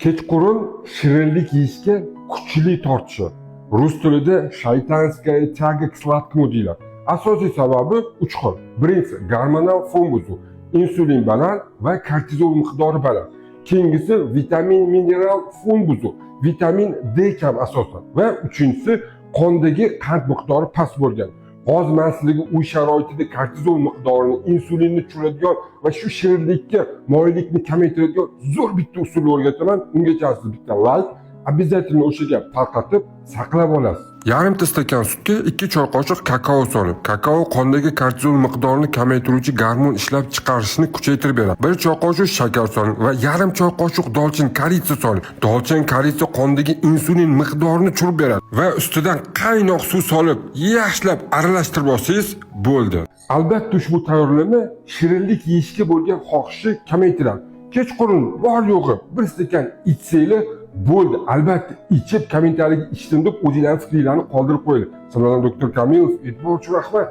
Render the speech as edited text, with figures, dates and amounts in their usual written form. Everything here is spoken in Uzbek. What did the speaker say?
Kechqurun shirinlik yeyishga kuchli tortishi. Rus tilida "шайтанская тяга к сладкому" deyiladi. Asosiy sababi uch xil. Birinchisi, gormonal fon buzuv. Insulin baland va kortizol miqdori baland. Keyingisi, vitamin mineral fon buzuv. Vitamin D kam asosan. Va uchinchisi, qondagi qand miqdori past bo'lgan. Hozir man sizlarga uy sharoitida kortizol miqdorini, insulinni tushiradigan va shu shirinlikka moyillikni kamaytiradigan zo'r bitta usulni o'rgataman. Ungacha siz bitta layk, обязательно o'sha gap tarqatib, saqlab olasiz. Yarimta stakan sutga 2 choy qoshiq kakao solib, kakao qondagi kortizol miqdorini kamaytiruvchi gormon ishlab chiqarishni kuchaytirib beradi. 1 choy qoshiq shakar soling va yarim choy qoshiq dolchin, корица soling. Dolchin, корица qondagi insulin miqdorini tushirib beradi va ustidan qaynoq suv solib, yaxshilab aralashtirib olsangiz bo'ldi. Albatta, ushbu tayyorlama shirinlik yeyishga bo'lgan xohishni kamaytiradi. Kechqurun bor yo'g'i bir stakan ichsanglar bo'ldi. Albatta, ichib, kommentariyga "Ichdim" deb o'zinglarning fikringlarni qoldirib qo'yinglar. Sizlardan doktor Kamilov, e'tibor uchun rahmat.